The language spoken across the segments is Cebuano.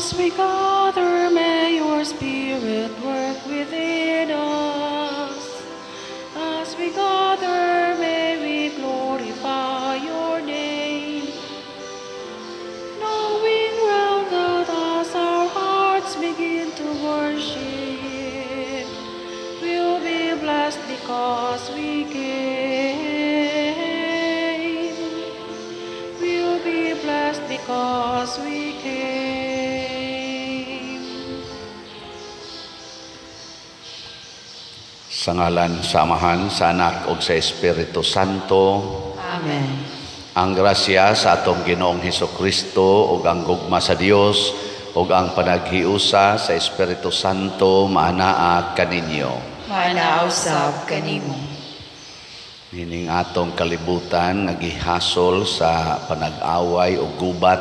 As we gather, may your Spirit work within us. As we gather, may we glorify your name. Knowing well that as our hearts begin to worship, we'll be blessed because we came. We'll be blessed because we came. Sa ngalan sa Amahan, sa Anak ug sa Espiritu Santo. Amen. Ang grasya sa atong Ginoong Hesukristo ug ang gugma sa Dios ug ang panaghiusa sa Espiritu Santo maanaa kaninyo. Maanaa usab kanimo. Nining atong kalibutan nga gihasol sa panag-away ug gubat,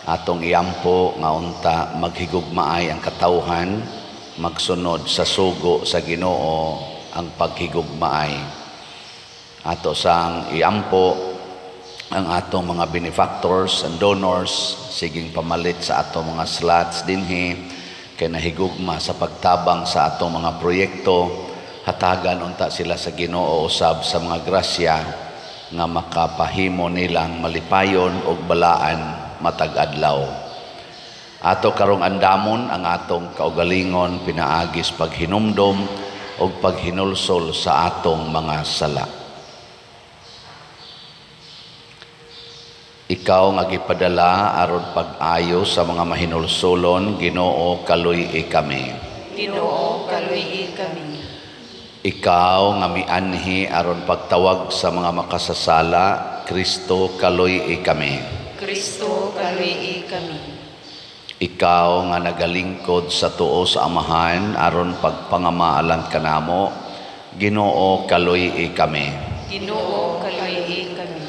atong iampo nga unta maghigugmaay ang katawhan, magsunod sa sugo sa Ginoo ang paghigugmaay. Ato sang iampo ang atong mga benefactors and donors, siging pamalit sa atong mga slots dinhi kay nahigugma sa pagtabang sa atong mga proyekto. Hatagan unta sila sa Ginoo usab sa mga grasya nga makapahimo nilang malipayon og balaan matag adlaw. Ato karong andamon ang atong kaugalingon pinaagis paghinumdom og paghinulsol sa atong mga sala. Ikaw nga gipadala aron pag-ayo sa mga mahinulsolon, Ginoo, kaluy-i kami. Ginoo, kaluy-i kami. Ikaw nga mianhi aron pagtawag sa mga makasasala, Kristo, kaluy-i kami. Kristo, kaluy-i kami. Ikaw nga nagalingkod sa tuo sa Amahan aron pagpangamaalan kanamo, Ginoo, kaluy-i kami. Ginoo, kaluy-i kami.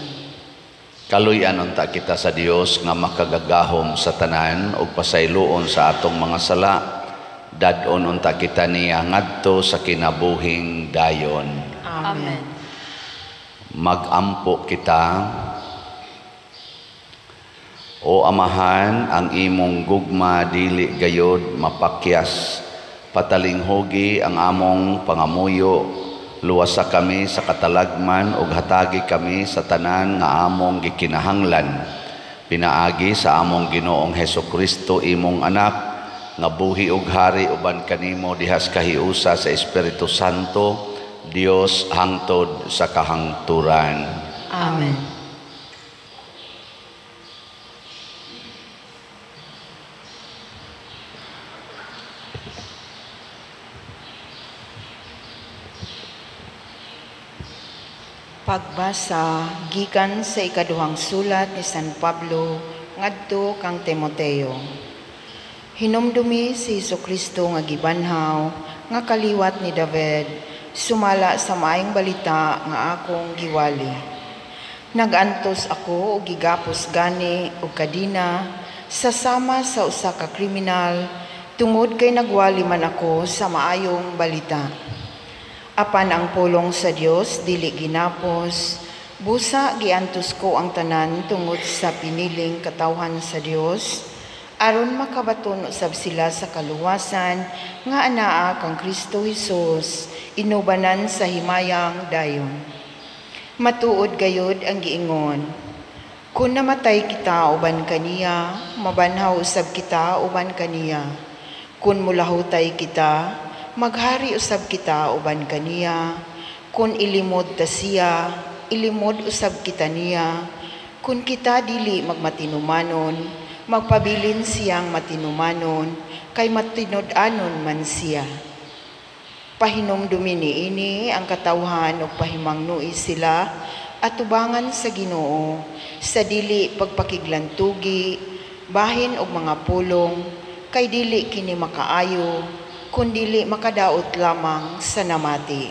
Kaluy-an unta kita sa Dios nga makagagahom sa tanan ug pasayloon sa atong mga sala. Dad-on unta kita niya ngadto sa kinabuhing dayon. Amen. Magampo kita. O Amahan, ang imong gugma dili gayod mapakyas. Patalinghugi ang among pangamuyo. Luwasa kami sa katalagman ug hatagi kami sa tanan nga among gikinahanglan. Pinaagi sa among Ginoong Hesukristo, imong anak, nga buhi ug hari uban kanimo dihas kahiusa sa Espiritu Santo, Dios hangtod sa kahangturan. Amen. Pagbasa gikan sa ikaduhang sulat ni San Pablo ngadto kang Timoteo. Hinumdumi si Hesukristo nga gibanhaw nga kaliwat ni David sumala sa maayong balita nga akong giwali. Nagantos ako og gigapos gani og kadina sa sama sa usa ka kriminal tungod kay nagwali man ako sa maayong balita. Apan ang pulong sa Dios dili ginapos, busa giantos ko ang tanan tungod sa piniling katawhan sa Dios, aron makabaton usab sila sa kaluwasan nga anaa kang Kristo Hesus, inubanan sa himayang dayon. Matuod gayod ang giingon, kun namatay kita uban kaniya, mabanhaw usab kita uban kaniya. Kun mulahutay kita, maghari usab kita uban kaniya. Kun ilimod ta siya, ilimod usab kita niya. Kun kita dili magmatinumanon, magpabilin siyang matinumanon, kay matinud-anon man siya. Pahinumdumi niini ang katawhan ug pahimangnui sila atubangan sa Ginoo sa dili pagpakiglantugi, bahin og mga pulong, kay dili kini makaayo, kun dili makadaot lamang sa namati.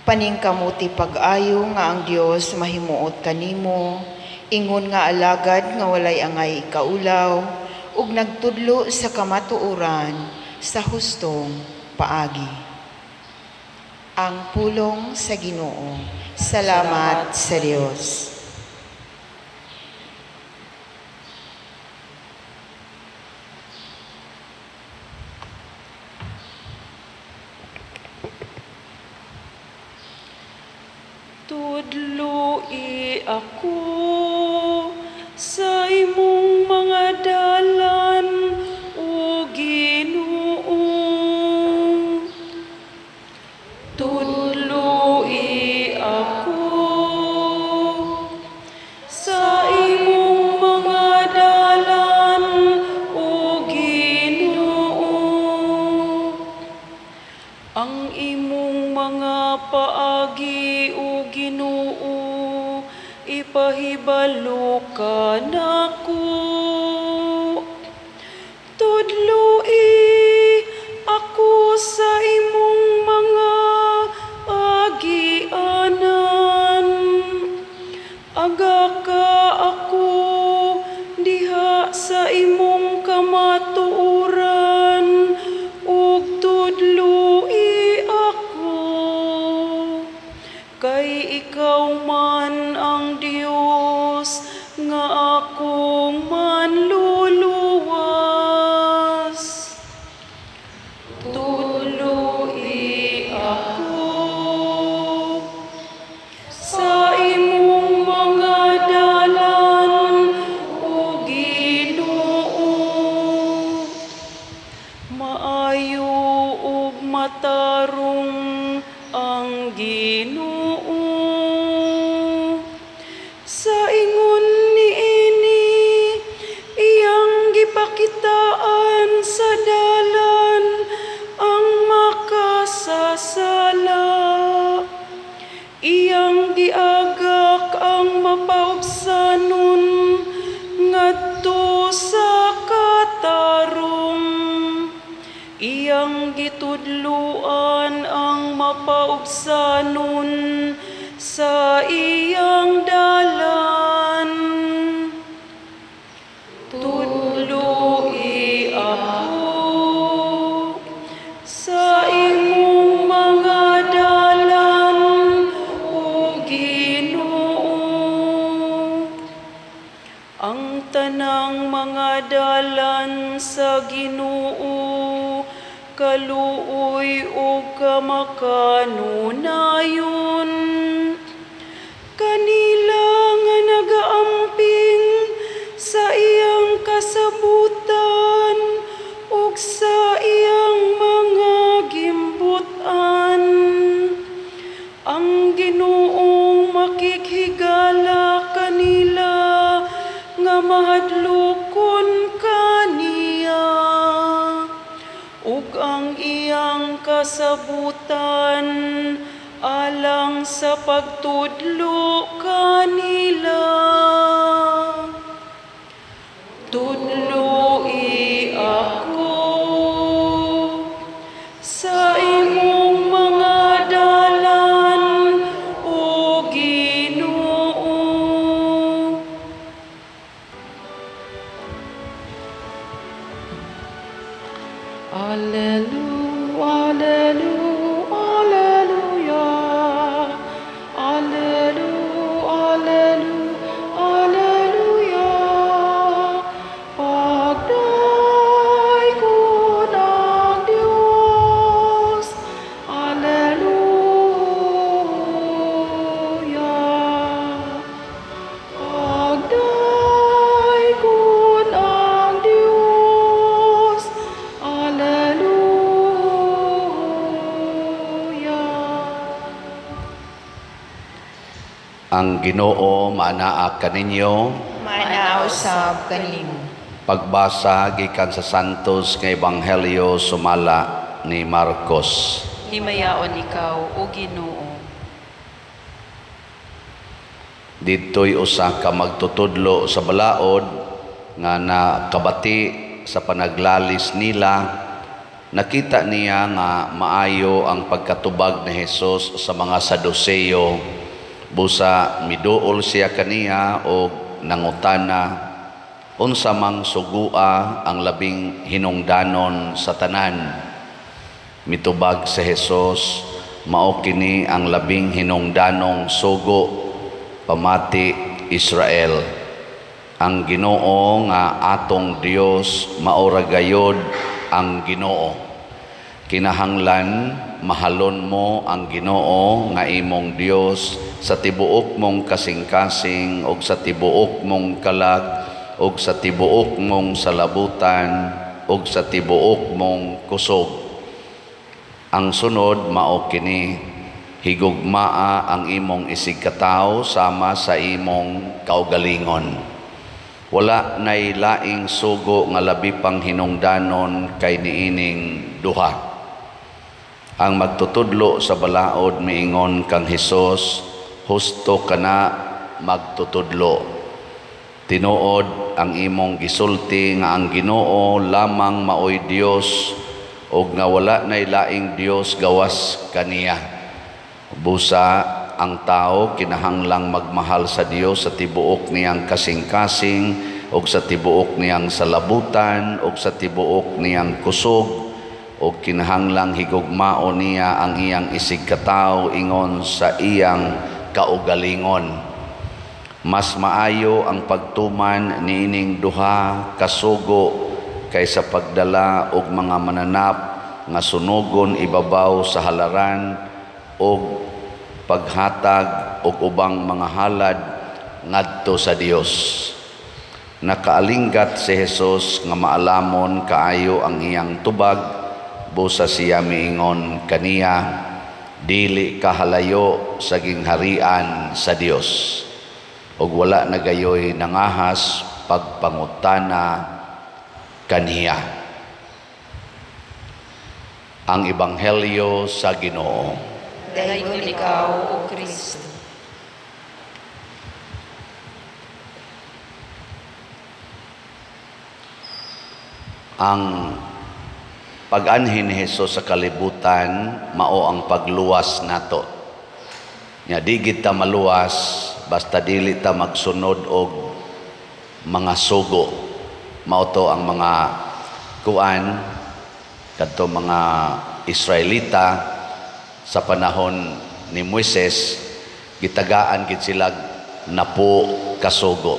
Paningkamuti pag-ayo nga ang Dios mahimuot kanimo, ingon nga alagad nga walay angay ikaulaw, ug nagtudlo sa kamatuoran sa hustong paagi. Ang pulong sa Ginoo. Salamat sa Dios. ako sa imong mga dalan, o Ginoo. Tudloi ako sa imong mga dalan, o Ginoo. Ang imong mga paagi, o Ginoo, ipahibalo ka nako. Tudloi ako sa imong mga agianan. Agaka ako diha sa imong kamatuoran ug tudloi ako. Kay ikaw man ang Dios nga akong manluluwas. Tudloi ako sa imong mga dalan, o Ginoo. Maayo ug matarong ang Ginoo. Sa ingon niini, iyang gipakitaan sa dalan ang makasasala. Iyang giagak ang mapaubsanon ngadto sa katarong. Iyang gitudluan ang mapaubsanon sa iyang dalan. Tudloi ako sa imong mga dalan, o Ginoo. Ang tanang mga dalan sa Ginoo kaluoy ug kamakanunayon. Kanila nga nagaamping sa iyang kasabutan ug sa iyang mga gimbut-an. Ang Ginoong makighigala kanila nga mahadlokon kaniya, ug ang iyang kasabutan alang sa pagtudlo kanila. Tudloi ako sa imong mga dalan, o Ginoo. Alleluia, alleluia, alleluia. Alleluia, alleluia, alleluia. Pagdaigong ang Diyos. Alleluia. Pagdaigong ang Diyos. Alleluia. Ang Ginoo maanaa kaninyo. Maanaa usab kanimo. Pagbasa gikan sa Santos nga Ebanghelyo sumala ni Marcos. Himayaon ikaw, o Ginoo. Didto'y usa ka magtutudlo sa balaod nga nakabati sa panaglalis nila. Nakita niya nga maayo ang pagkatubag ni Hesus sa mga Saduceo. Busa miduol siya kaniya og nangutana unsa mang sugua ang labing hinungdanon sa tanan. Mitubag si Hesus, mao kini ang labing hinungdanong sugo, pamati Israel. Ang Ginoo nga atong Dios mao ra gayod ang Ginoo. Kinahanglan mahalon mo ang Ginoo nga imong Dios sa tibuok mong kasing-kasing ug sa tibuok mong kalag ug sa tibuok mong salabutan ug sa tibuok mong kusog. Ang sunod mao kini: higugmaa ang imong isigkatawo sama sa imong kaugalingon. Wala nay laing sugo nga labi pang hinungdanon kay niining duha. Ang magtutudlo sa balaod miingon kang Hesus, "Husto kana, magtutudlo. Tinuod ang imong gisulti nga ang Ginoo lamang maoy Dios ug nga wala nay laing Dios gawas kaniya." Busa ang tao kinahanglang magmahal sa Dios sa tibuok niyang kasing-kasing ug sa tibuok niyang salabutan ug sa tibuok niyang kusog, ug kinahanglang higugmaon niya ang iyang isigkatawo ingon sa iyang kaugalingon. Mas maayo ang pagtuman niining duha kasugo kaysa pagdala og mga mananap nga sunugon ibabaw sa halaran og paghatag og ubang mga halad ngadto sa Dios. Nakaalinggat si Jesus nga maalamon kaayo ang iyang tubag, busa siya miingon kaniya, "Dili ka halayo sa gingharian sa Dios." Ug wala na gayoy nangahas pagpangutana kaniya. Ang Ebanghelyo sa Ginoo. Daygon ikaw, O Kristo. Ang pag-anhin ni Hesus sa kalibutan mao ang pagluwas nato. Nya di gid ta maluwas basta dili ta magsunod og mga sugo. Mao to ang mga kuan kadto mga Israelita sa panahon ni Moises, gitagaan gid sila 10 kasugo.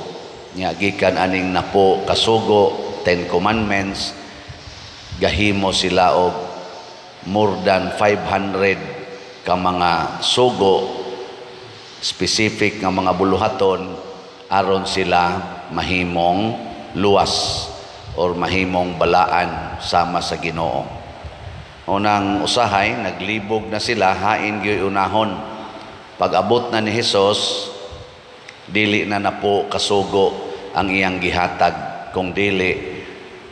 Nya gikan aning 10 kasugo, 10 Commandments, gahimo sila og more than 500 ka mga sugo, specific nga mga buluhaton aron sila mahimong luwas or mahimong balaan sama sa Ginoo. Unang usahay naglibog na sila, hain gyud unahon. Pag-abot na ni Hesus, dili na 10 kasugo ang iyang gihatag, kung dili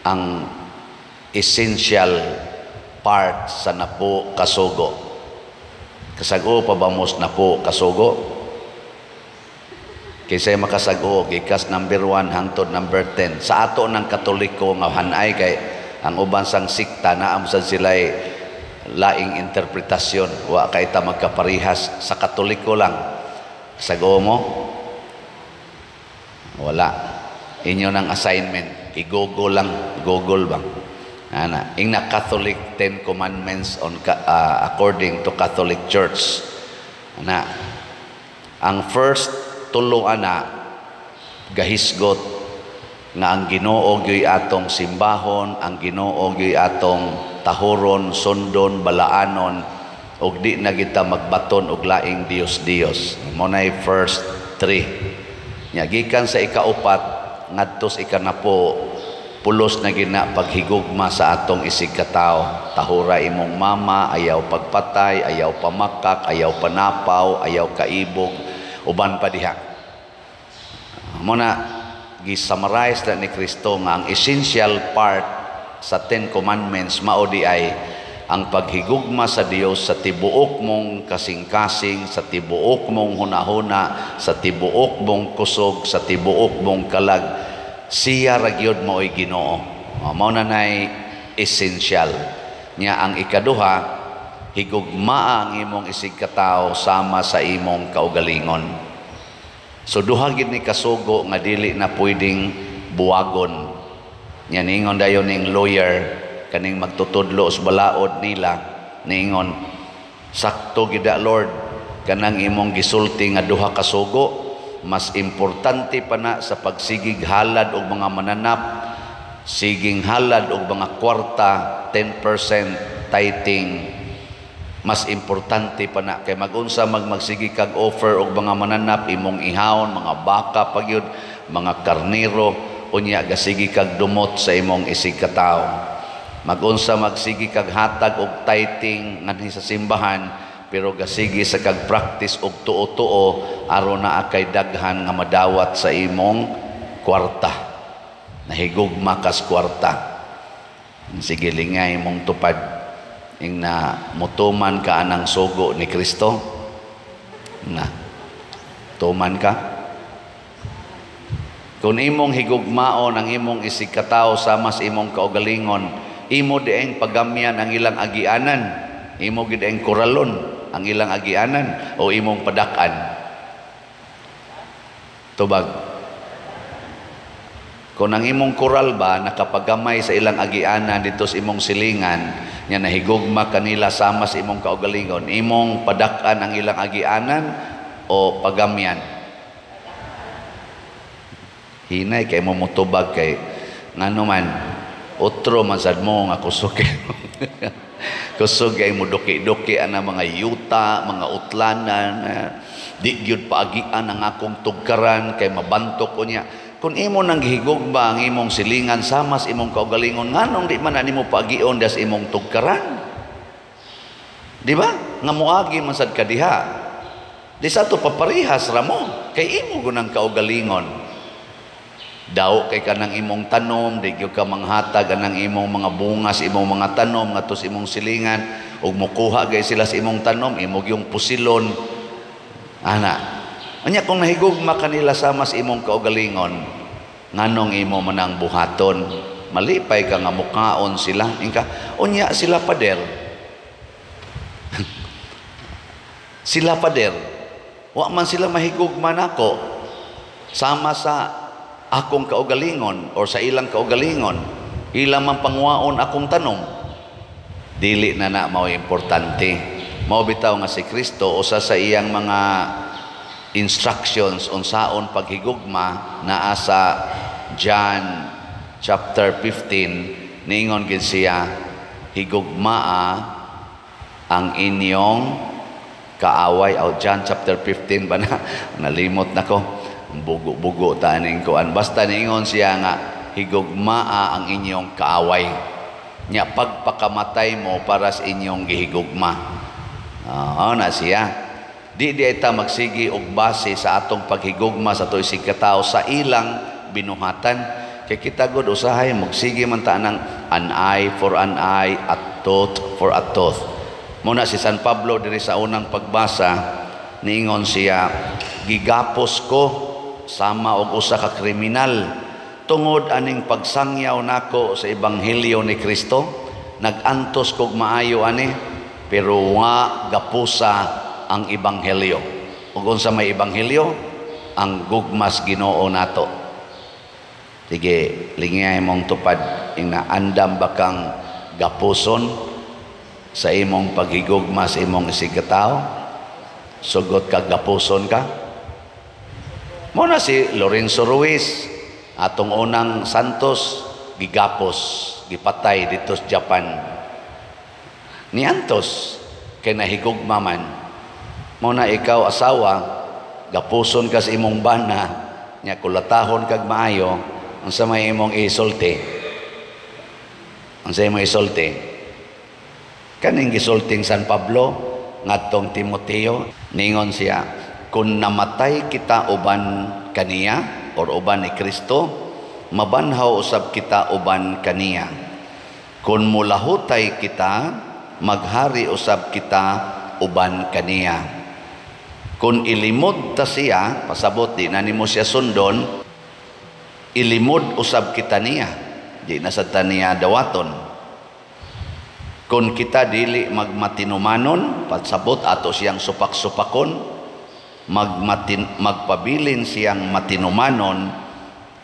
ang essential part sa 10 kasugo. Kasago pa ba mos 10 kasugo? Kinsay makasago, gikas number 1 hangtod number 10. Sa ato ng Katoliko nga hanay kay ang uban sang sikta naam sad sila'y laing interpretasyon, wa kay ta magkaparihas. Sa Katoliko lang. Sago mo? Wala. Inyo ng assignment, i-Google lang, Google bang. Ana, ingna Catholic 10 Commandments on according to Catholic Church. Ana, ang first tulo ana gahisgot nga ang Ginoo gyoy atong simbahon, ang Ginoo gyoy atong tahuron, sundon, balaanon, ug di na kita magbaton og laing Dios-Dios. Mo nay first three. Nya gikan sa ikaupat ngadto sa ikanapo, pulos na gina paghigugma sa atong isigkatawo. Tahura imong mama, ayaw pagpatay, ayaw pamakak, ayaw panapaw, ayaw kaibog, uban pa diha. Mo na gi-summarize na ni Kristo nga ang essential part sa 10 Commandments mao di ay ang paghigugma sa Dios sa tibuok mong kasing-kasing, sa tibuok mong hunahuna, sa tibuok mong kusog, sa tibuok mong kalag. Siya ra gyud maoy Ginoo. Mao na nay essential. Nya ang ikaduha, higugmaa ang imong isigkatawo sama sa imong kaugalingon. So duha gid ni kasugo nga dili na pwedeng buwagon. Nya ningon dayon ning lawyer kaning magtutudlo sa balaod nila, niingon, "Sakto gid Lord kanang imong gisulti nga duha ka sugo, mas importante pa na sa pagsigig halad og mga mananap, siging halad og mga kwarta, 10% tithing mas importante pa na kay magunsa magsige kag offer og mga mananap imong ihawon, mga baka pa gyud, mga karnero, unya gasige kag dumot sa imong isig katawo. Magunsa magsige kag hatag og tithing nganhi sa simbahan, pero gasige sa kag practice og tuo-tuo aron naa kay daghan nga madawat sa imong kwarta. Nahigugma kas kwarta. Sige, lingay mong tupad ing na mutuman ka anang sugo ni Kristo. Na tuman ka. Kung imong higugmaon ang imong isig katawo sama sa imong kaugalingon, imo dieng pagamyan ang ilang agianan, imo gid ang kuralon ang ilang agianan o imong padak-an. Tubag. Kung ang imong kural ba nakapagamay sa ilang agianan dito sa imong silingan, nya nahigugma kanila sama sa imong kaugalingon, imong padak-an ang ilang agianan o pagamyan? Hinay kay mo motubag kay ngano man otro man sad mo nga kusog kay kusog kay mo duki-duki ana mga yuta, mga utlanan, di gyud paagian ang akong tugkaran kay mabantok ko niya. Kung imo nang gihigugma ang imong silingan sama sa imong kaugalingon, nganong di man na nimo paagion das imong tugkaran? Di ba? Nga moagi man sad ka diha. Di sa to paparihas ra mo kay imo gunang kaugalingon. Daw kay kanang imong tanom, di gyud ka manghatag anang imong mga bunga sa imong mga tanom ngadto sa imong silingan, ug mokuha gay sila sa imong tanom, imo gyung pusilon. Ana. Anya kung nahigugma kanila sama sa imong kaugalingon, nganong imo manang buhaton? Malipay ka nga mukaon sila. Ingka, unya sila pader. Sila pader. Wa man sila mahigugma nako sama sa akong kaugalingon or sa ilang kaugalingon, ilang man pangwaon akong tanom. Dili na na mao importante. Mao bitaw nga si Kristo usa sa iyang mga instructions unsaon paghigugma naa sa John chapter 15, niingon gid siya, higugmaa ang inyong kaaway. O John chapter 15 ba na? Nalimot na ko. Bugo-bugo taning kuan. Basta niingon siya nga higugmaa ang inyong kaaway. Nya pagpakamatay mo para sa inyong gihigugma. Oo na siya. Di di ta magsigi og base sa atong paghigugma sa ato isig katawo sa ilang binuhatan. Kay kita gud usahay magsigi man ta nang an eye for an eye, a tooth for a tooth. Muna si San Pablo diri sa unang pagbasa niingon siya, gigapos ko sama og usa ka kriminal tungod aning pagsangyaw nako sa ebanghelyo ni Kristo. Nagantos kog maayo ani, pero wa gapusa ang ebanghelyo. Ug unsa may ebanghelyo? Ang gugmas Ginoo nato. Sige, lingay mong tupad ing naandam ba kang gapuson sa imong paghigugma sa imong isig katawo? Sugot ka gapuson ka? Muna si Lorenzo Ruiz, atong unang santos, gigapos, gipatay dito sa Japan. Niantos kay nahigugma man. Muna ikaw asawa, gapuson ka sa imong bana, nya kulatahon kag maayo, unsa may imong isulti? Unsa imong isulti? Kaning gisulting San Pablo ngadtong Timoteo, ningon siya, kung namatay kita uban kaniya or uban ni Kristo, mabanhaw usab kita uban kaniya. Kung mulahutay kita, maghari usab kita uban kaniya. Kung ilimod ta siya, pasabot di na nimo siya sundon, ilimod usab kita niya, di na sad ta niya dawaton. Kung kita dili magmatinumanon, pasabot ato siyang supak-supakon, magpabilin siyang matinumanon,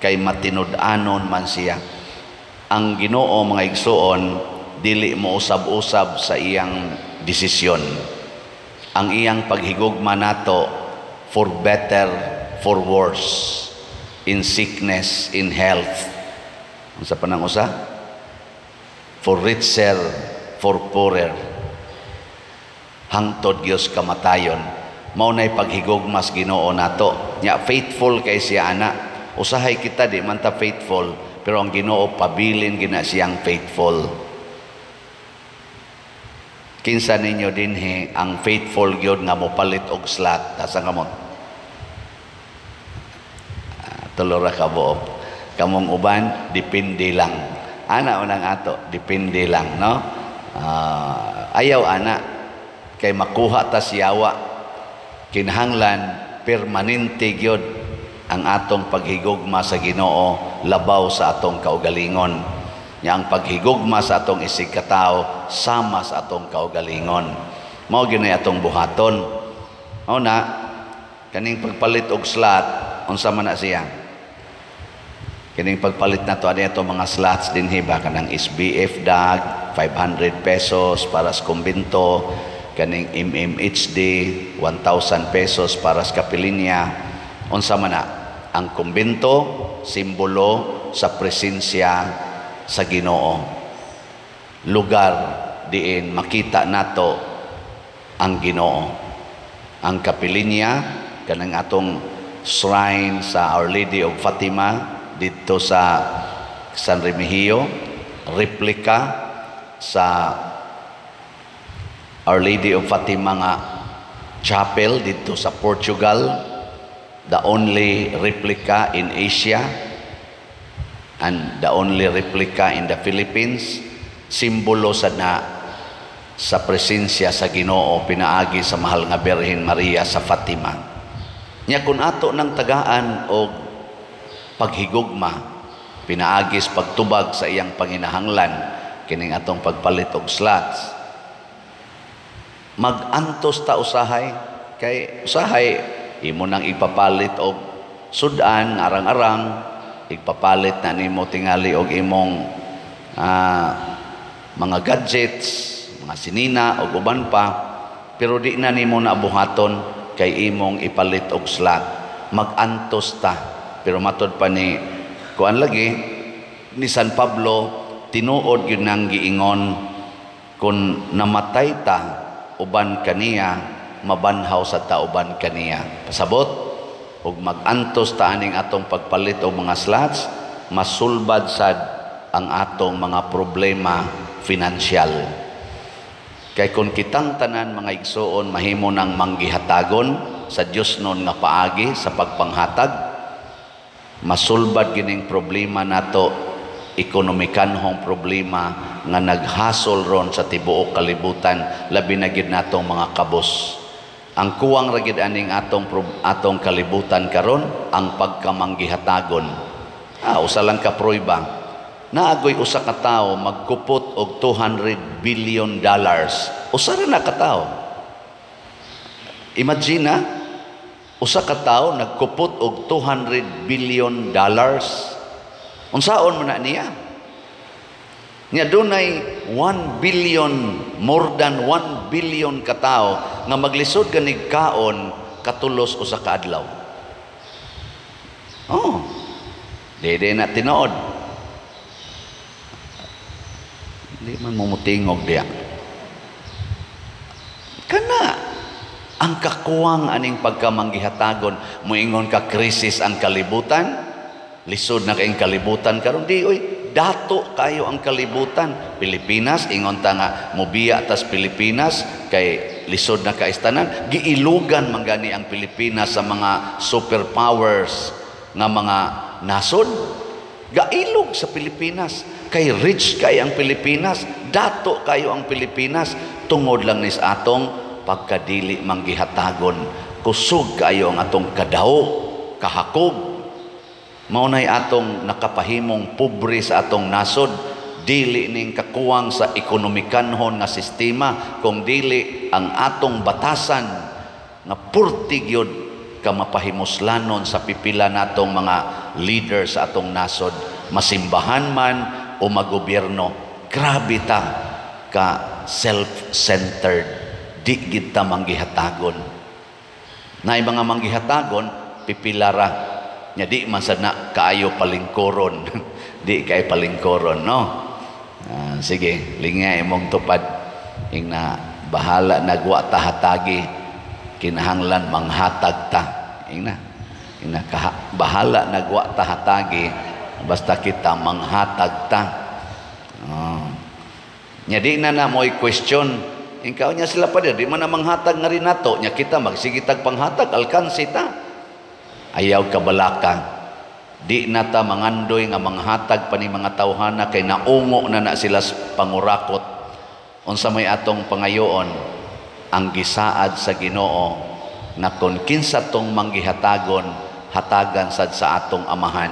kay matinud-anon man siya. Ang Ginoo mga igsuon, dili mo usab-usab sa iyang desisyon. Ang iyang paghigugma nato, for better, for worse, in sickness, in health. Unsa pa nang usa? For richer, for poorer. Hangtod Dios kamatayon. Mao nay paghigugma sa Ginoo nato. Nya faithful kay siya ana. Usahay kita di man ta faithful, pero ang Ginoo pabilin gina siyang faithful. Kinsa ninyo dinhi ang faithful gyud nga mopalit og slot? Taas ang kamot. Tulo ra ka buok. Kamong uban depende lang. Ana unang ato, depende lang, no? Ayaw ana kay makuha ta siyawa. Kinahanglan permanente gyud ang atong paghigugma sa Ginoo labaw sa atong kaugalingon. Nya ang paghigugma sa atong isig katawo sama sa atong kaugalingon. Mao gyud atong buhaton. Mao na kaning pagpalit og slot, unsa man na siya? Kining pagpalit na to ani ato mga slots dinhi ba, kanang SBF dag 500 pesos para sa kumbento, kaning MMHD 1,000 pesos para sa kapilinya. Unsa man na? Ang kumbento simbolo sa presensya sa Ginoo. Lugar diin makita nato ang Ginoo. Ang kapilinya, kanang atong shrine sa Our Lady of Fatima didto sa San Remigio, replika sa Our Lady of Fatima nga chapel didto sa Portugal, the only replica in Asia and the only replica in the Philippines, simbolo sa na sa presensya sa Ginoo pinaagi sa mahal nga Birhen Maria sa Fatima. Nya kun ato nang tagaan og paghigugma pinaagi sa pagtubag sa iyang panginahanglan, kining atong pagpalit og slots, magantos ta usahay, kay usahay imo nang ipapalit og sudan arang-arang, ipapalit na nimo tingali og imong mga gadgets, mga sinina og uban pa, pero di na nimo na buhaton kay imong ipalit og slot. Magantos ta, pero matod pa ni kuan lagi ni San Pablo, tinuod gyud nang giingon, kun namatay ta uban kaniya, mabanhaw sa ta uban kaniya. Pasabot ug magantos ta aning atong pagpalit og mga slots, masulbad sad ang atong mga problema finansyal. Kay kung kitang tanan, mga igsoon, mahimo nang manggihatagon sa Dios nun nga paagi sa pagpanghatag, masulbad gining problema nato, ekonomikanhong problema nga naghasol ron sa tibuok kalibutan, labi na gid natong mga kabos. Ang kuwang ra gid aning atong kalibutan karon ang pagkamanggihatagon. Usa lang ka prueba. Naagoy usa ka tawo magkupot og $200 billion. Usa ra na ka tawo. Imagine na, usa ka tawo nagkupot og $200 billion. Unsaon man na niya? Nya dunay 1 billion, more than 1 billion katao nga maglisod ganig kaon katulos usa ka adlaw. Oh. Di na tinuod. Di man mo mutingog diya. Kana ang kakuwang aning pagkamanggihatagon, moingon ka krisis ang kalibutan, lisod na kayong kalibutan karon, di oy, dato kayo ang kalibutan. Pilipinas, ingon ta nga mobiya tas Pilipinas kay lisod na kaistanan, giilugan man gani ang Pilipinas sa mga superpowers nga mga nasod. Gailog sa Pilipinas kay rich kay ang Pilipinas, dato kayo ang Pilipinas, tungod lang nis atong pagkadili manggihatagon. Kusog kayo ang atong kadaw, kahakog. Mao nay atong nakapahimong pobre sa atong nasod, dili ning kakuwang sa ekonomikanhon nga sistema, kung dili ang atong batasan nga purti gyud ka mapahimuslanon sa pipila natong mga leader sa atong nasod, masimbahan man o magobyerno. Grabe ta ka self-centered, di gid ta manggihatagon. Naay mga manggihatagon, pipila ra. Nya di man sad na kaayo palingkoron. Di kay palingkoron, no? Sige, lingay imong tupad. Ingna bahala nagwa ta hatagi, kinahanglan manghatag ta. Ingna. Ingna bahala nagwa ta hatagi, basta kita manghatag ta. Oh. Nya di na na mo'y question. Ikaw niya sila pa di man na manghatag nga rin nato. Nya kita magsigitag panghatag, alkansi ta. Ayaw kabalaka. Di na ta mangandoy nga manghatag pa ni mga tawhana kay naungo na na sila pangurakot. Unsa may atong pangayoon, ang gisaad sa Ginoo na kon kinsa tong manggihatagon, hatagan sad sa atong amahan.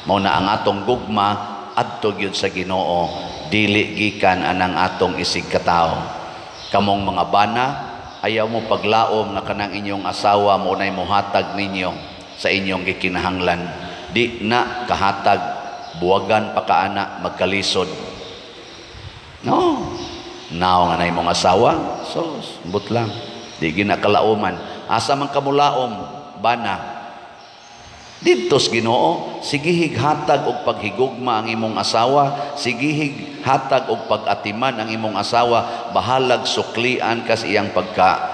Mao na ang atong gugma adto gyud sa Ginoo, dili gikan anang atong isig katawo. Kamong mga bana, ayaw mo paglaom nga kanang inyong asawa mo nay mohatag ninyo sa inyong gikinahanglan. Di na kahatag, buwagan pa kaana, magkalisod. No. Nao nga na imong asawa, so but lang. Di ginakalauman. Asa man kamulaom, bana. Didto sa Ginoo, sigihig hatag og paghigugma ang imong asawa, sigihig hatag og pag-atiman ang imong asawa, bahalag suklian kas iyang pagka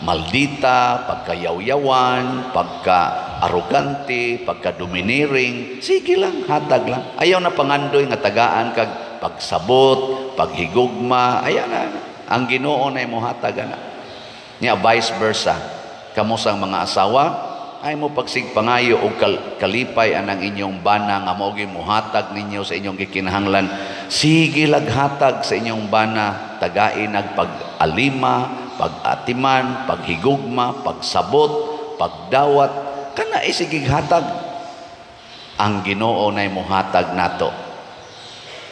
maldita, pagkayawyawan, pagka-arrogante, pagka-domineering, sige lang, hatag lang. Ayaw na pangandoy nga tagaan kag pagsabot, paghigugma, ayaw na. Ang Ginoo na imo hatag ana. Nya vice versa. Kamo sang mga asawa, ay mo pagsigpangayo og kalipay anang inyong bana nga mao gyud mohatag ninyo sa inyong gikinahanglan. Sige lag hatag sa inyong bana, tagain nagpag-alima, pag-atiman, paghigugma, pagsabot, pagdawat, kana isigig hatag. Ang Ginoo nay mohatag nato.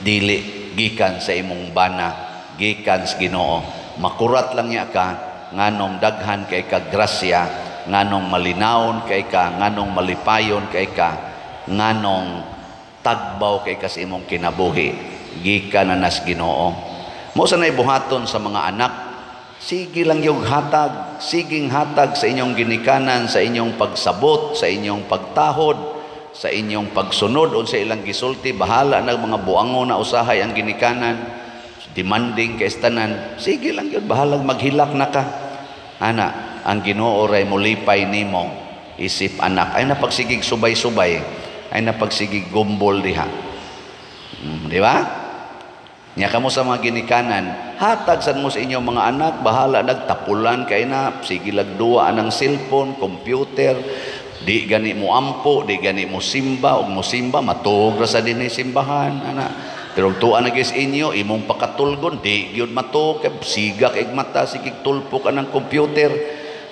Dili gikan sa imong bana, gikan sa Ginoo. Makurat lang niya ka nganong daghan kay ka grasya, nganong malinawon kay ka, nganong malipayon kay ka, nganong tagbaw kay ka sa imong kinabuhi, gikan na nas Ginoo. Mo sa nay buhaton sa mga anak, sige lang yung hatag, siging hatag sa inyong ginikanan, sa inyong pagsabot, sa inyong pagtahod, sa inyong pagsunod unsa ilang gisulti, bahala na mga buango na usahay ang ginikanan, demanding kay tanan, sige lang yun, bahalag maghilak na ka. Ana, ang Ginoo ray molipay nimo isip anak. Ay napagsigig subay-subay, ay napagsigig gumbol diha. Di ba? Nya kamo sa mga ginikanan, hatag sad mo sa inyong mga anak, bahala nagtapulan kay na, sige lagduwa anang cellphone, computer, di gani mo ampo, di gani mo simba, ug mo simba matuog ra sa dinhi simbahan, ana. Pero tuwa na gyud inyo, imong pakatulgon, di gyud matuog, kay siga kay mata, sige tulpok anang computer.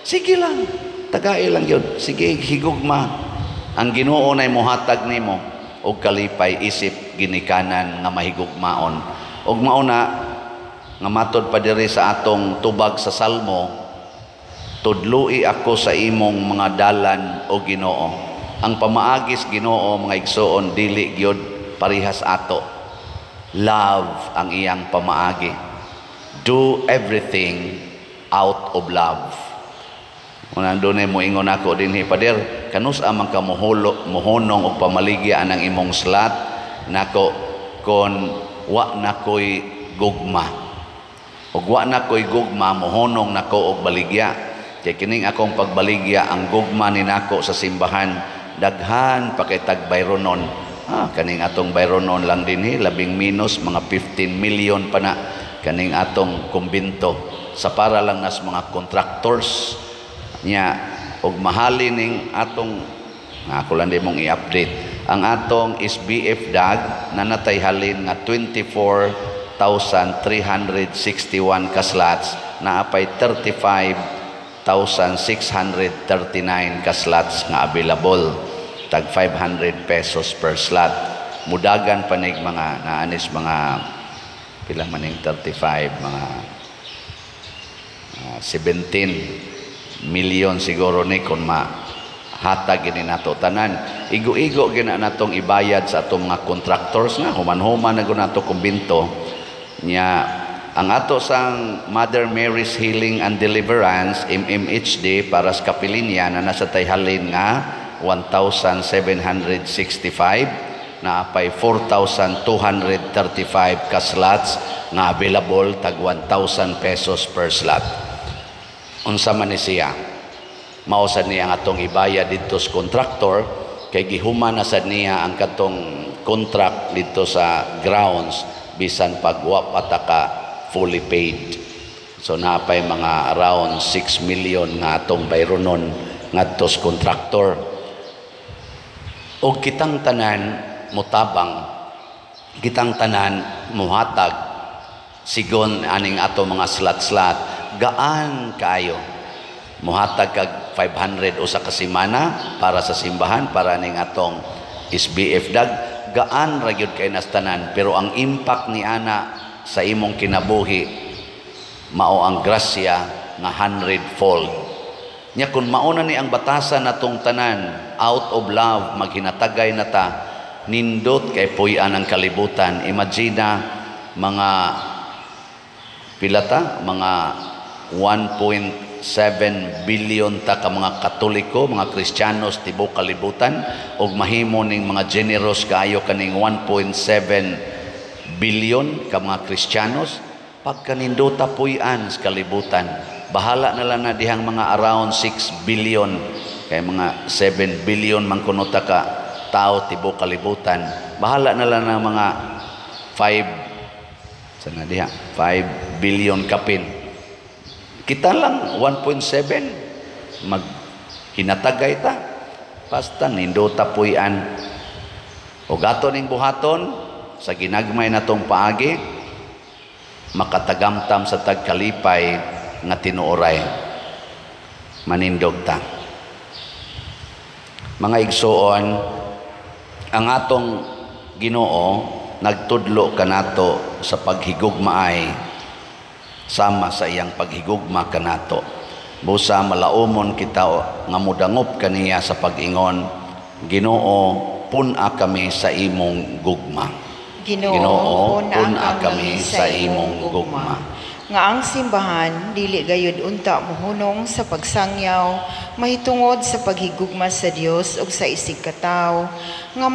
Sige lang, tagai lang gyud, sige higugma. Ang Ginoo nay mohatag nimo og kalipay isip ginikanan nga mahigugmaon. Og mao na nga matod pa diri sa atong tubag sa Salmo, tudloi ako sa imong mga dalan o Ginoo. Ang pamaagis Ginoo mga igsoon dili gyud parihas ato. Love ang iyang pamaagi. Do everything out of love. Unang dunay mo ingon ako dinhi, Pader, kanus amang ka mohunong og pamaligya anang imong slot nako kon wa na ko'y gugma. Og wa na ko'y gugma, mohunong nako og baligya. Kay kining akong pagbaligya, ang gugma ni nako sa simbahan, daghan pa kay tag bayronon. Kaning atong bayronon lang dinhi, labing minus mga 15 million pa na kaning atong kumbinto. Sa para lang nas mga contractors niya og mahali ning atong, ako lang di mong i-update ang atong SBF DAG na natay halin nga 24,361 ka slots, naapay 35,639 ka slots nga available, tag 500 pesos per slot. Mudagan panig mga naanis mga pila maning 35, mga 17 million siguro ni kung mahatag gini nato tanan. Igo-igo gina natong ibayad sa atong mga contractors nga human-human na nato kumbinto nya. Ang ato sang Mother Mary's Healing and Deliverance MMHD para sa Kapilinya na nasa tayhalin nga 1,765. Naapay 4,235 ka slots nga available, tag 1,000 pesos per slot. Unsa man ni siya? Mao sad niya ang atong ibayad didto sa contractor kay gihuman na sad niya ang katong contract didto sa grounds bisan pag wa pa ta ka fully paid. So naapay mga around 6 million nga atong bayronon ngadto sa contractor. Og kitang tanan mutabang, kitang tanan muhatag sigon aning ato mga slot-slot, gaan kaayo. Muhatag kag 500 usa ka semana para sa simbahan, para ning atong SBF dag, gaan ra gyud kay nas tanan, pero ang impact ni ana sa imong kinabuhi mao ang grasya nga hundredfold. Nya kun mao na ni ang batasan natong tanan, out of love maghinatagay na ta, nindot kay puy-an ang kalibutan. Imagine mga pila ta, mga 1.7 billion ta ka mga Katoliko, mga Kristiyanos tibuok kalibutan, ug mahimo ning mga generous kaayo kaning 1.7 billion ka mga Kristiyanos, pagkanindota puy-an sa kalibutan. Bahala na lang na dihang mga around 6 billion, kay mga 7 billion man kuno ta ka tao tibuok kalibutan. Bahala na lang na mga 5 sana diha, 5 billion kapin. Kita lang 1.7 maghinatagay ta. Basta nindota puy-an. Og ato ning buhaton sa ginagmay natong paagi, makatagamtam sa tagkalipay nga tinuoray. Manindog ta. Mga igsoon, ang atong Ginoo nagtudlo kanato sa paghigugmaay sama sa iyang paghigugma kanato. Busa malaumon kita nga modangop kaniya sa pag-ingon, Ginoo, pun-a kami sa imong gugma. Ginoo, pun-a kami sa imong gugma. Nga ang simbahan dili gayud unta mohunong sa pagsangyaw mahitungod sa paghigugma sa Dios ug sa isig katawo nga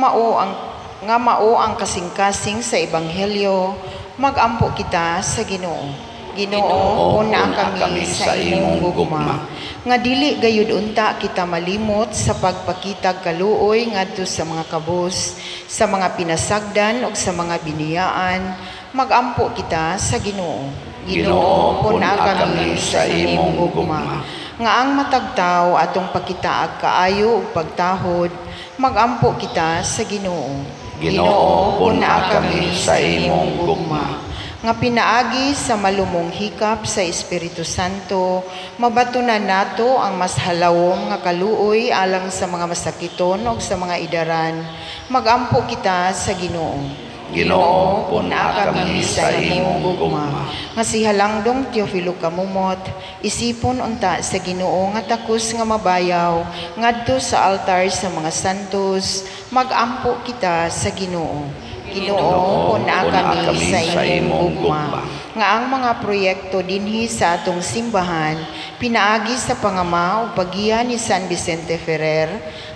mao ang kasing-kasing sa ebanghelyo, magampo kita sa Ginoo. Ginoo, pun-a kami sa imong gugma. Nga dili gayud unta kita malimot sa pagpakitag kaluoy ngadto sa mga kabus, sa mga pinasagdan ug sa mga biniyaan, magampo kita sa Ginoo. Ginoo, pun-a kami sa imong gugma. Nga ang matag tawo atong pakitaag kaayo ug pagtahod, magampo kita sa Ginoo. Ginoo, pun-a kami sa imong gugma. Nga pinaagi sa malumong hikap sa Espiritu Santo, mabatunan nato ang mas halawom nga kaluoy alang sa mga masakiton ug sa mga idaran, magampo kita sa Ginoo. Ginoo, pun-a kami sa imong gugma. Nga si Halangdong Teofilo Camomot, isipon unta sa Ginoo nga takos nga mabayaw ngadto sa altar sa mga santos, magampo kita sa Ginoo. Ginoo, pun-a kami sa imong gugma. Nga ang mga proyekto dinhi sa atong simbahan pinaagi sa pangama ug paggiya ni San Vicente Ferrer,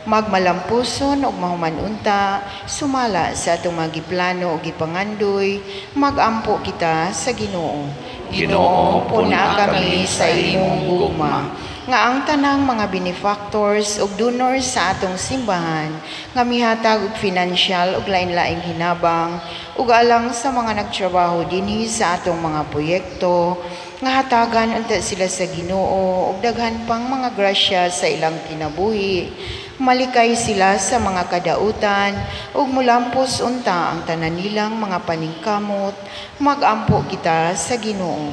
magmalampuson ug mahuman unta sumala sa atong mga giplano ug gipangandoy, magampo kita sa Ginoo. Ginoo, pun-a kami sa imong gugma. Nga ang tanang mga benefactors ug donors sa atong simbahan nga mihatag og financial ug lain-laing hinabang ug alang sa mga nagtrabaho dinhi sa atong mga proyekto, nga hatagan unta sila sa Ginoo ug daghan pang mga grasya sa ilang kinabuhi, malikay sila sa mga kadautan ug mulampos unta ang tanan nilang mga paningkamot, magampo kita sa Ginoo.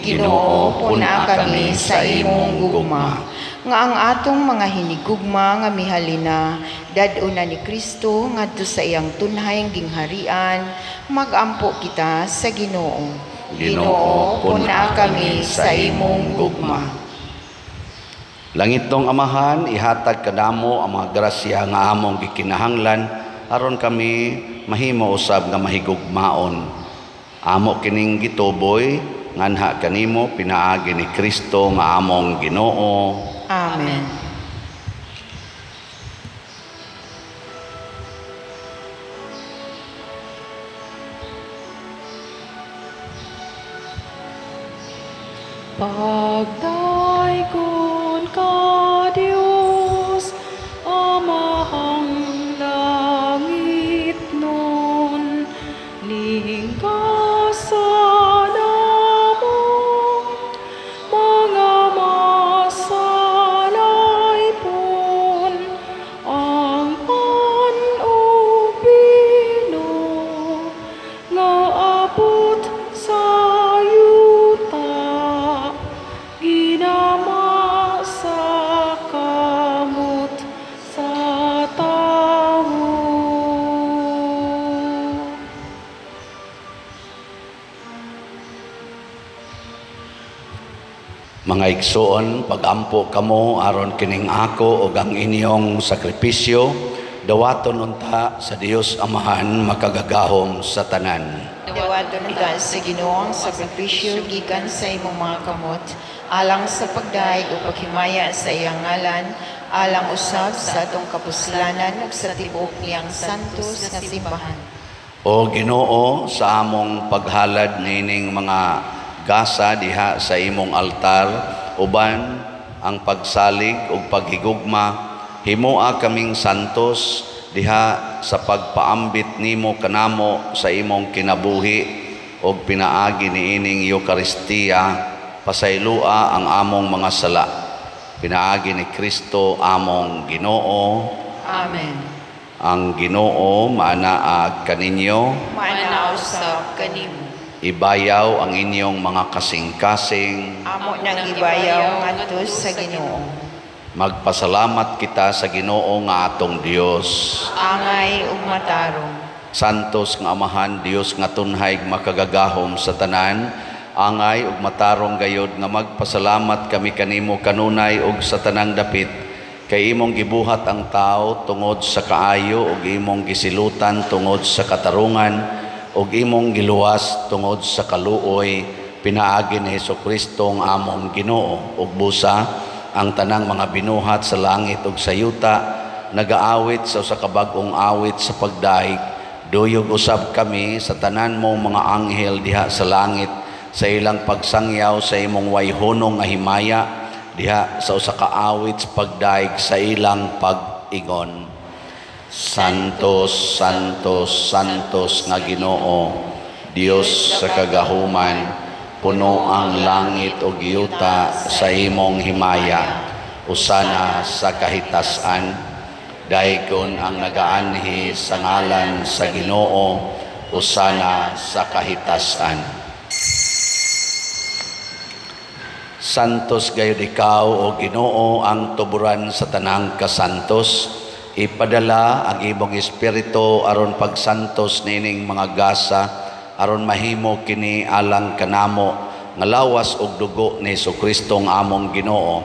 Ginoo, pun-a kami sa imong gugma. Nga ang atong mga hinigugma nga mihalina, dad-o na ni Kristo ngadto sa iyang tunhayng gingharian, magampo kita sa Ginoo. Ginoo, pun-a kami sa imong gugma. Langitnong Amahan, ihatag kanamo ang mga grasya nga among gikinahanglan aron kami mahimo usab nga mahigugmaon. Amo kining gituboy nganha kanimo pinaagi ni Kristo nga among Ginoo. Amen. Pagdaygon ka, Dios, Amahang langit nun, lingkasan namo, mga masalaypon, ang pan ug bino, nga abot sa yuta, ginama sa kamot sa tawo. Mga igsoon, pagampo kamo aron kining ako ug ang inyong sakripisyo, dawaton unta sa Dios Amahan makagagahom sa tanan. Dawaton ka sa Ginoo ang sakripisyo gikan sa imong mga kamot, alang sa pagdayeg o paghimaya sa iyang ngalan, alang usab sa atong kapuslanan ug sa tibuok niyang santos nga simbahan. O Ginoo, sa among paghalad niining mga gasa diha sa imong altar, uban ang pagsalig ug paghigugma, himoa kaming santos diha sa pagpaambit nimo kanamo sa imong kinabuhi ug pinaagi niining Eukaristiya, pasayloa ang among mga sala. Pinaagi ni Kristo among Ginoo. Amen. Ang Ginoo maanaag kaninyo, Maanaa usab kanimo. Ibayaw ang inyong mga kasing-kasing. Amo nang ibayaw ngadto sa Ginoo. Magpasalamat kita sa Ginoo nga atong Dios. Angay ug matarong. Santos nga Amahan, Dios nga tunhay makagagahom sa tanan, angay ug matarong gayod nga magpasalamat kami kanimo kanunay ug sa tanang dapit, kay imong gibuhat ang tao tungod sa kaayo ug imong gisilutan tungod sa katarungan ug imong giluwas tungod sa kaluoy, pinaagi ni Hesukristo ang among Ginoo. Ug busa ang tanang mga binuhat sa langit ug sa yuta nagaawit sa usa ka bag-ong awit sa pagdaig. Duyog usab kami sa tanan mo mga anghel diha sa langit sa ilang pagsangyaw sa imong wayhunong nga himaya diha sa usa ka awit sa pagdaig sa ilang pag-ingon. Santos, Santos, Santos nga Ginoo, Dios sa kagahuman, puno ang langit ug yuta sa imong himaya. Usana sa kahitasan, daygon ang nagaanhi sa ngalan sa Ginoo, usana sa kahitasan. Santos gayud ikaw, o Ginoo, ang tuburan sa tanang kasantos. Ipadala ang imong espiritu aron pagsantos niining mga gasa, aron mahimo kini alang kanamo nga lawas ug dugo ni Hesukristo ang among Ginoo.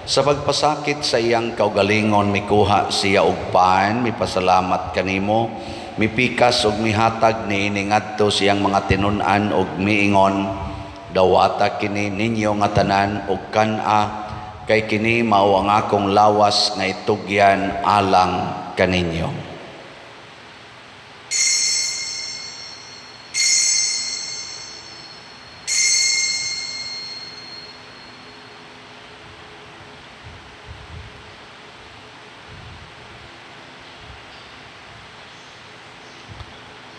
Sa pagpasakit sa iyang kaugalingon, mikuha siya og pan, mipasalamat kanimo, mipikas ug mihatag niini ngadto siyang mga tinun-an ug miingon, dawata kini ninyo nga tanan ug kan-a, kay kini mao ang akong lawas nga itugyan alang kaninyo.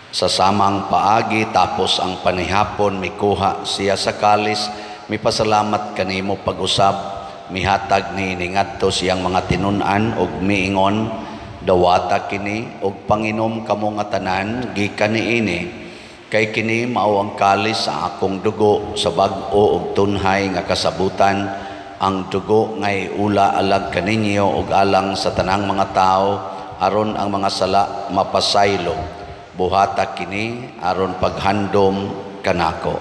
Sa samang paagi tapos ang panihapon, mikuha siya sa kalis, mipasalamat kanimo pag-usab, mihatag niini ngadto siyang mga tinun-an ug miingon, dawata kini ug panginom kamo nga tanan gikan niini, kay kini mao ang kalis sa akong dugo sa bag-o ug tunhay nga kasabutan, ang dugo nga iula alag kaninyo ug alang sa tanang mga tawo aron ang mga sala mapasaylo. Buhata kini aron paghandom kanako.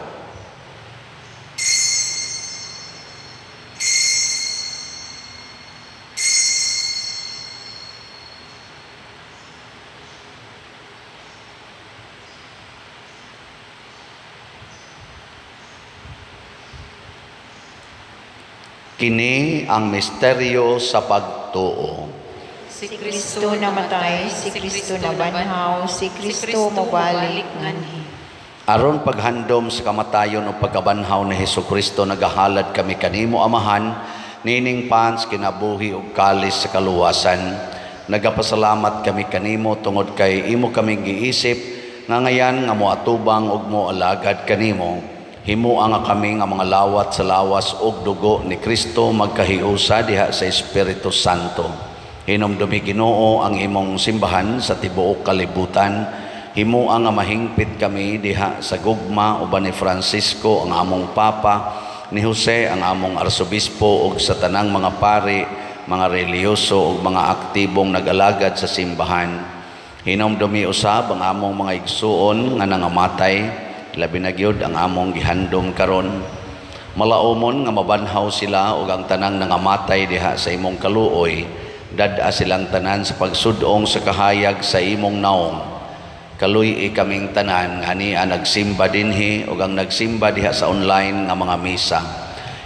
Kini ang misteryo sa pagtuo. Si Kristo namatay, si Kristo nabanhaw, si Kristo mobalik nganhi. Aron paghandom sa kamatayon o pagkabanhaw ni Hesukristo, nagahalad kami kanimo, Amahan, nining pans kinabuhi ug kalis sa kaluwasan. Nagapasalamat kami kanimo tungod kay imo kaming giisip nga ngayan nga moatubang ug moalagad kanimo. Himoa nga kami nga mga lawat sa lawas ug dugo ni Kristo magkahiusa diha sa Espiritu Santo. Hinumdumi, Ginoo, ang imong simbahan sa tibuok kalibutan. Himoa nga mahingpit kami diha sa gugma uban ni Francisco ang among Papa, ni Jose ang among Arsobispo ug sa tanang mga pari, mga relihiyoso ug mga aktibong nag-alagad sa simbahan. Hinumdumi usab ang among mga igsuon nga nangamatay, labi na gyud ang among gihandom karon. Malaumon nga mabanhaw sila ug ang tanang nangamatay diha sa imong kaluoy, dad-a silang tanan sa pagsudong sa kahayag sa imong naong. Kaluy-i kaming tanan nga ania nagsimba dinhi ug ang nagsimba diha sa online nga mga misa.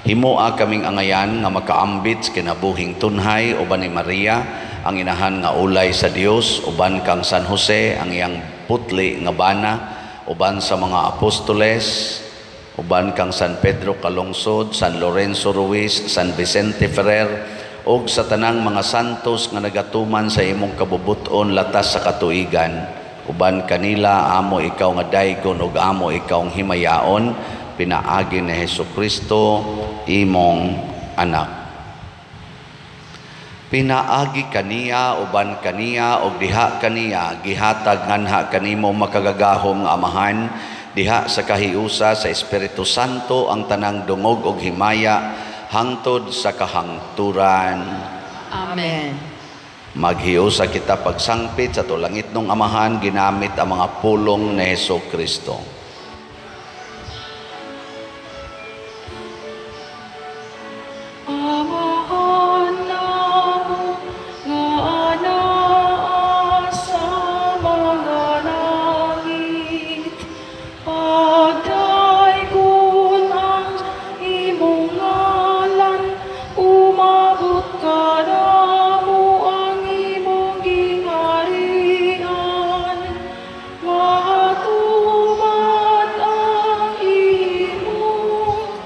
Himoa kaming angayan nga makaambit sa kinabuhing tunhay uban ni Maria ang inahan nga ulay sa Dios, uban kang San Jose ang iyang putli nga bana, uban sa mga apostoles, uban kang San Pedro Calungsod, San Lorenzo Ruiz, San Vicente Ferrer ug sa tanang mga santos nga nagatuman sa imong kabubut-on latas sa katuigan. Uban kanila amo ikaw nga daygon ug amo ikaw ang himayaon, pinaagi ni Hesukristo imong anak. Pinaagi kaniya, uban kaniya ug diha kaniya gihatag nganha kanimo makagagahom nga Amahan diha sa kahiusa sa Espiritu Santo ang tanang dungog ug himaya hangtod sa kahangturan. Amen. Maghiusa kita pagsangpit sa tulangit ng Amahan ginamit ang mga pulong ni Hesukristo. Amahan namo nga anaa sa mga langit, pagdaygon ang imong ngalan, umabot kanamo ang imong gingharian, matuman ang imong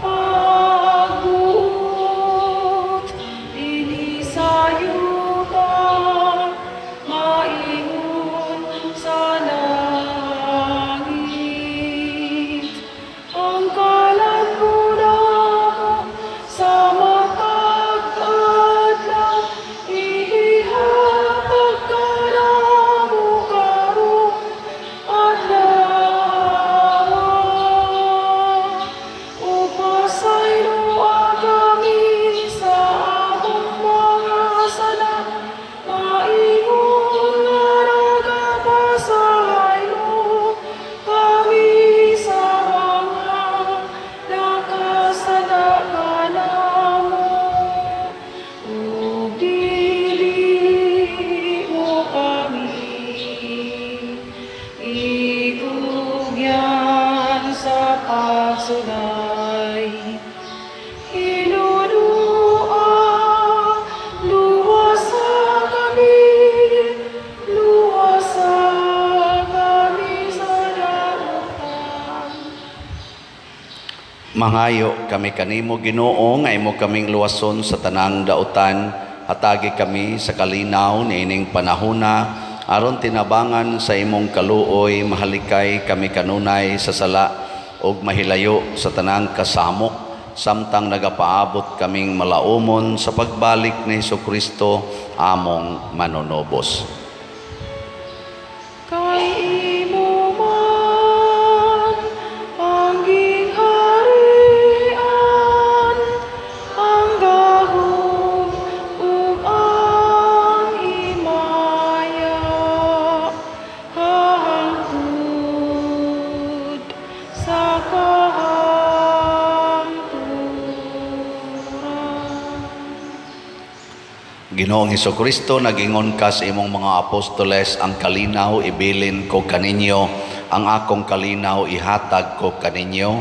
pagbuot dinhi sa yuta, maingon sa langit. Ang kalan mo namo sa matag adlaw, ihatag kanamo karong adlaw. Ug pasayloa kami sa among mga sala, maingon nga nagapasaylo kami sa mga nakasala kanamo. Ug dili mo kami itugyan sa pagsulay. Hinunua, luwasa kami, luwasa kami sa dautan. Mangayo kami kanimo, Ginoo, nga imo kaming luwason sa tanang dautan. Hatagi kami sa kalinaw niining panahona aron tinabangan sa imong kaluoy mahalikay kami kanunay sa sala ug mahilayo sa tanang kasamok, samtang nagapaabot kaming malaumon sa pagbalik ni Hesukristo among manunubos. Kay imo man ang gingharian, ang gahom ug ang himaya, hangtod sa kahangturan. Ginoong Hesukristo, nag-ingon ka sa imong mga apostoles, ang kalinaw ibilin ko kaninyo, ang akong kalinaw ihatag ko kaninyo.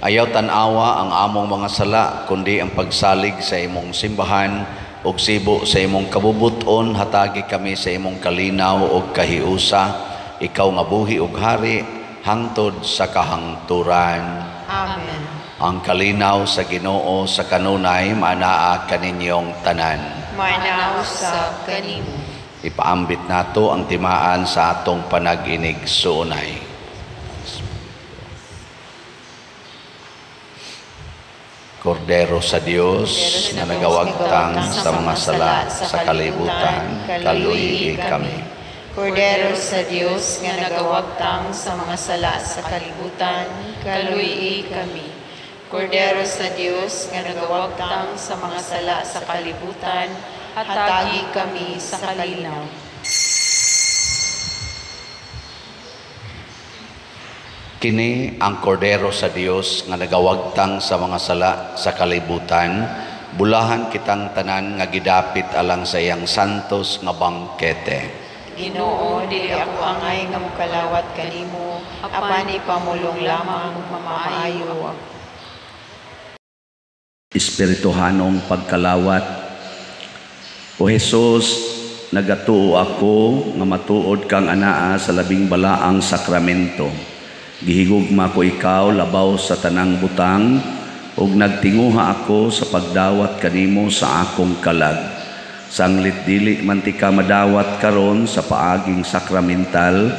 Ayaw tan-awa ang among mga sala, kundi ang pagsalig sa imong simbahan ug sibo sa imong kabubuton, hatagi kami sa imong kalinaw ug kahiusa. Ikaw nga buhi ug hari hangtod sa kahangturan. Amen. Ang kalinaw sa Ginoo sa kanunay maanaa kaninyong tanan. Maanaa usab kanimo. Ipaambit nato ang timaan sa atong panag-inig suunay. Kordero sa Dios nga nagawagtang sa mga sala sa kalibutan, kaluyi kami. Kordero sa Dios nga nagawagtang sa mga sala sa kalibutan, kaluyi kami. Kordero sa Dios nga nagawagtang sa mga sala sa kalibutan, hatagi kami sa kalinaw. Kini ang Kordero sa Dios nga nagawagtang sa mga sala sa kalibutan, bulahan kitang tanan nga gidapit alang sa iyang santos nga bangkete. Ginoo, dili ako angay nga mokalawat kanimo, apan ipamulong lamang mamaayo ako. Espirituhanong pagkalawat. O Jesus, nagatuo ako nga matuod kang anaa sa labing balaang sakramento. Gihigugma ko ikaw labaw sa tanang butang, ug nagtinguha ako sa pagdawat kanimo sa akong kalag. Sanglit dili man ti ka madawat karon sa paaging sakramental,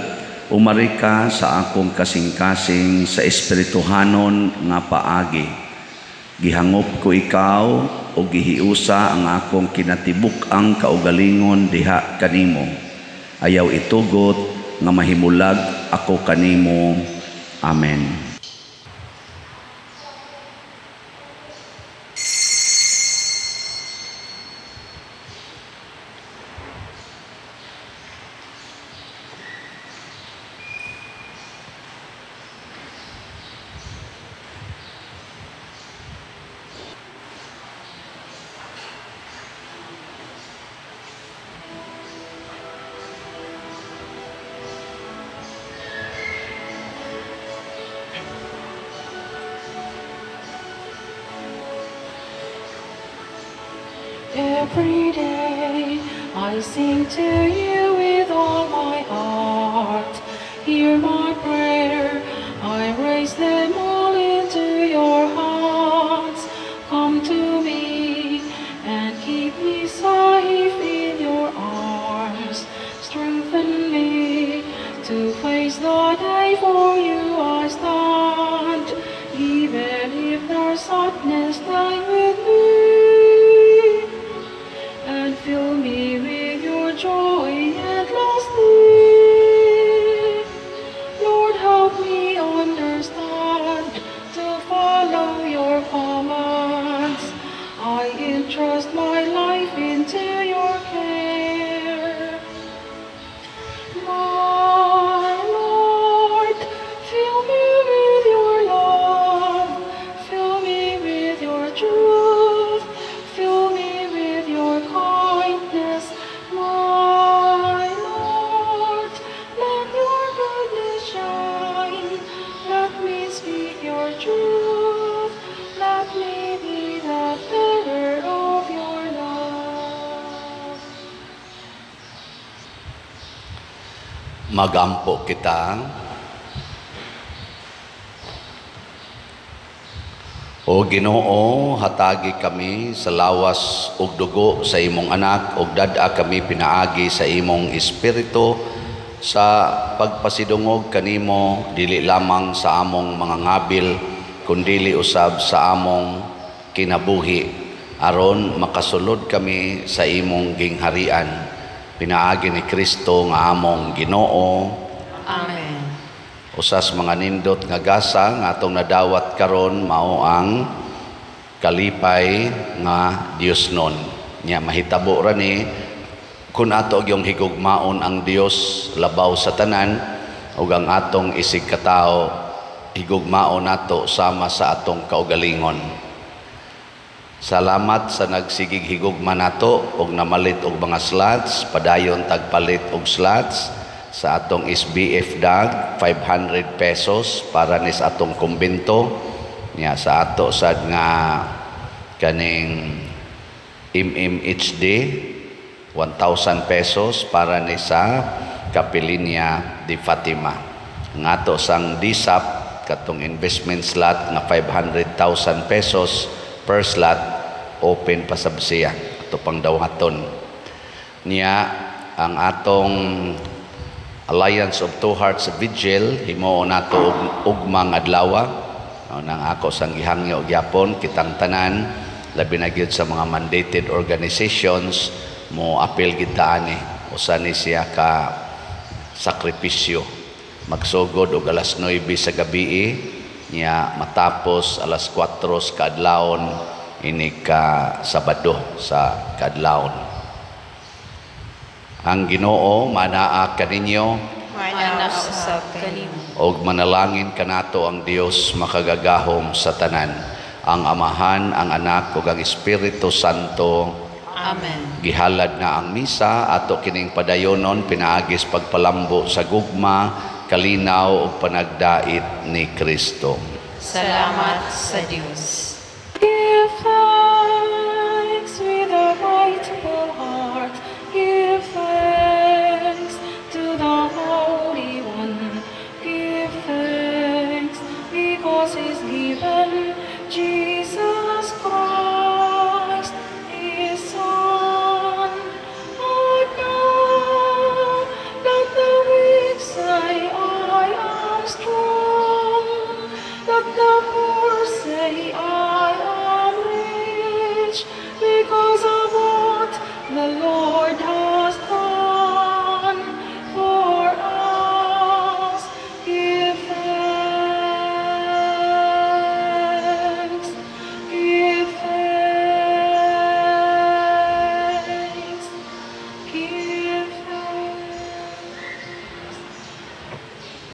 umari ka sa akong kasing-kasing sa espirituhanon nga paagi. Gihangop ko ikaw o gihiusa ang akong kinatibuk-ang kaugalingon diha kanimo. Ayaw itugot nga mahimulag ako kanimo. Amen. Every day I sing to you with all my heart. Hear my prayer, I raise them all into your hands. Come to me and keep me safe in your arms. Strengthen me to face the day, for you I stand. Even if there's sadness, stay with me. And fill me with your joy endlessly. Lord, help me understand to follow your commands. I entrust my life into your care. My Lord, fill me with your love, fill me with your truth, fill me with your kindness, my Lord. Let your goodness shine, let me speak your truth, let me be the bearer of your love. Magampo kita. O Ginoo, hatagi kami sa lawas ug dugo sa imong anak, ug dad-a kami pinaagi sa imong espiritu sa pagpasidungog kanimo, dili lamang sa among mga ngabil, kundili usab sa among kinabuhi, aron makasulod kami sa imong gingharian. Pinaagi ni Kristo nga among Ginoo. Amen. Usas mga nindot nga gasa nga atong nadawat karon mao ang kalipay nga Dios nun. Nya mahitabo ra ni kun ato gyung higugmaon ang Dios labaw sa tanan ug ang atong isig katawo higugmaon nato sama sa atong kaugalingon. Salamat sa nagsigig higugma nato og namalit og mga slots, padayon tagpalit og slots sa atong SBF dag, 500 pesos para ni sa atong kumbento. Nya sa ato sad nga kaning MMHD 1,000 pesos para ni sa Kapilinya de Fatima. Ang ato sang DSAP, katong investment slot nga 500,000 pesos per slot, open pa sab siya, ato pang dawaton. Niya ang atong Alliance of Two Hearts Vigil, himuon nato og ugmang adlaw. Nang ako sang gihangyo gyapon kitang tanan, labi na gyud sa mga mandated organizations, mo apil gid ta ani. Usa ni siya ka sakripisyo. Magsugod og alas 9 sa gabi niya, matapos alas 4 sa kaadlawon ini ka Sabado sa kaadlawon. Ang Ginoo manaa kaninyo. Mana usab kanimo. Og manalangin kanato ang Dios makagagahom sa tanan, ang Amahan, ang Anak ug ang Espiritu Santo. Amen. Gihalad na ang misa, ato kining padayonon pinaagis pagpalambo sa gugma, kalinaw ug panagdait ni Kristo. Salamat sa Dios. Give thanks with a grateful heart. Give thanks to the Holy One. Give thanks because He's given Jesus Christ, His Son. And now let the weak say, "I am strong." Let the poor say, "I am rich," because of what the Lord has done for us. Give thanks, give thanks, give